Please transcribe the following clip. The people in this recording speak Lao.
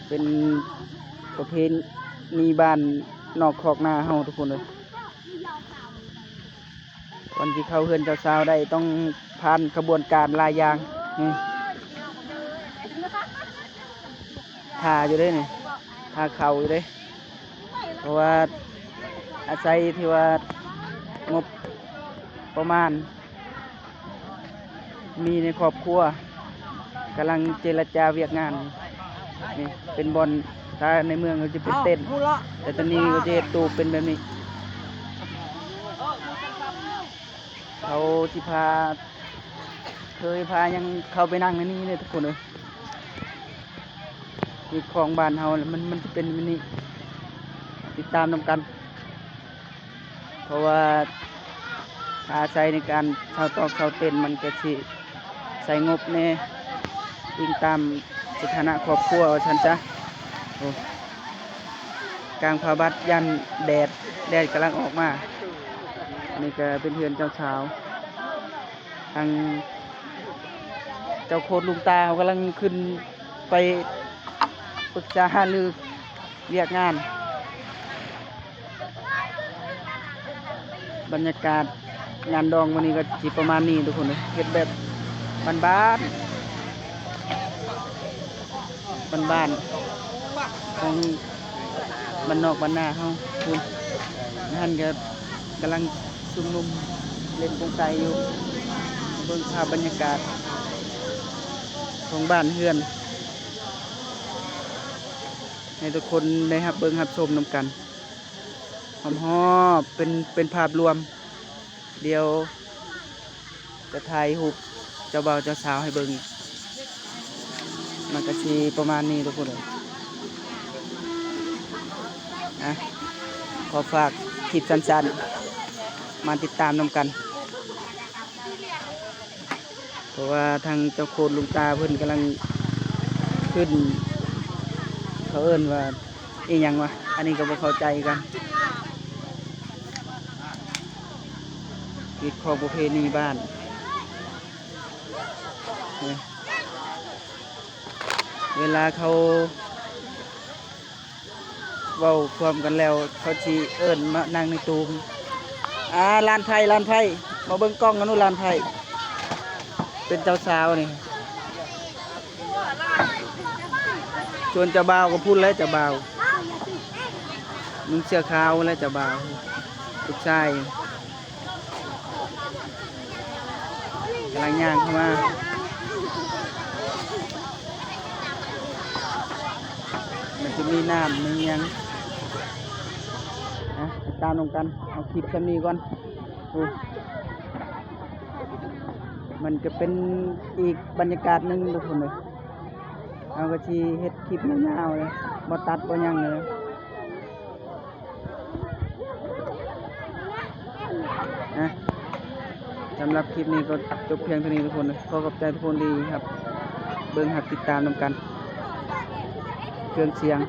ເປັນປະເພນີບ້ານນອກຄອກນາເຮົາທຸກຄົນເອີຍ. ກ່ອນຊິເຂົ້າເຮືອນເຈົ້າສາວໄດ້ ຕ້ອງຜ່ານຂະບວນການຫຼາຍຢ່າງ. ນີ້ ຖ້າຢູ່ເດ້ນີ້ ຖ້າເຂົ້າຢູ່ເດ້ ເພາະວ່າອາໄສທີ່ວ່າງົບປະມານ ມີໃນຄອບຄົວ ກຳລັງເຈລະຈາວຽກງານ. ນີ້ເປັນບ່ອນ ຖ້າໃນເມືອງກໍຈະເປັນເຕັນ ແຕ່ຕອນນີ້ກໍຈະເຮັດຕູບເປັນແບບນີ້. ເຂົາຊິພາ ເຄີຍພາຫຍັງເຂົ້າໄປນັ່ງໃນນີ້ເດ້ທຸກຄົນເອີຍ. ຮີດຄອງບ້ານເຮົາ ມັນ ມັນຈະເປັນແບບນີ້ ຕິດຕາມນຳກັນ. ເພາະວ່າອາໄສໃນການເຊົ່າຕອກເຊົ່າເຕັນ ມັນກະຊິໃຊ້ງົບແດ່ ອີງຕາມສະຖານະຄອບຄົວວ່າຊັ້ນຊະ. ໂອ້ ກາງຜ້າບັດ ຢ້ານແດດ ແດດກຳລັງອອກມາ. ອັນນີ້ກະເປັນເຮືອນເຈົ້າສາວ ທາງເຈົ້າໂຄດລຸງຕາເຂົາກຳລັງຂຶ້ນໄປປຶກສາຫາລືວຽກງານ. ບັນຍາກາດງານດອງມື້ນີ້ກໍຊິປະມານນີ້ທຸກຄົນເອີຍ ເຮັດແບບບ້ານໆ ບ້ານໆ ຂອງບ້ານນອກບ້ານນາເຮົາ. ພຸ້ນ ນັ້ນກໍກຳລັງຊຸມນຸມເຫຼັ້ນກົງໄກຢູ່. ເບິ່ງພາບບັນຍາກາດຂອງບ້ານເຮືອນ ໃຫ້ທຸກຄົນໄດ້ຮັບເບິ່ງຮັບຊົມນຳກັນ ຮອບໆ ເປັນ ເປັນພາບລວມ. ດຽວຈະຖ່າຍຮູບເຈົ້າບ່າວເຈົ້າສາວໃຫ້ເບິ່ງ. ມັນກະຊິປະມານນີ້ທຸກຄົນເອີຍ. ອ່ະ ຂໍຝາກຄລິບສັ້ນໆ ມາຕິດຕາມນຳກັນ. ເພາະວ່າທາງເຈົ້າໂຄດລຸງຕາເພິ່ນກຳລັງຂຶ້ນ ເຂົາເອີ້ນວ່າອີ່ຫຍັງວະ ອັນນີ້ກໍບໍ່ເຂົ້າໃຈຄືກັນ. ຮີດຄອງປະເພນີບ້ານ ເອີ ເວລາເຂົາ ເວົ້າຄວາມກັນແລ້ວ ເຂົາຊິເອີ້ນມານັ່ງໃນຕູມ. ອ່າ ຫຼານໄພ້ ຫຼານໄພ້ ມາເບິ່ງກ້ອງກັນດູ ຫຼານໄພ້ ເປັນເຈົ້າສາວນີ້. ສ່ວນເຈົ້າບ່າວກໍພຸ້ນແຫຼະ ເຈົ້າບ່າວນຸ່ງເສື້ອຂາວແຫຼະ ເຈົ້າບ່າວ ລູກຊາຍ ກຳລັງຍ່າງເຂົ້າມາ. ມັນຈະມີນ້ຳມີຫຍັງ ອ່ະ ຕິດຕາມນຳກັນ. ເອົາຄລິບສ່ຳນີ້ກ່ອນ. ໂອ້ ມັນກະເປັນອີກບັນຍາກາດໜຶ່ງທຸກຄົນເອີຍ. ເຮົາກະຊິເຮັດຄລິບຍາວໆເລີຍ ບໍ່ຕັດບໍ່ຫຍັງເລີຍ. ອ່ະ ສຳລັບຄລິບນີ້ກໍຈົບພຽງເທົ່ານີ້ທຸກຄົນ. ຂໍຂອບໃຈທຸກຄົນທີ່ຮັບເບິ່ງຮັບຕິດຕາມນຳກັນ. ເຄື່ອງສຽງ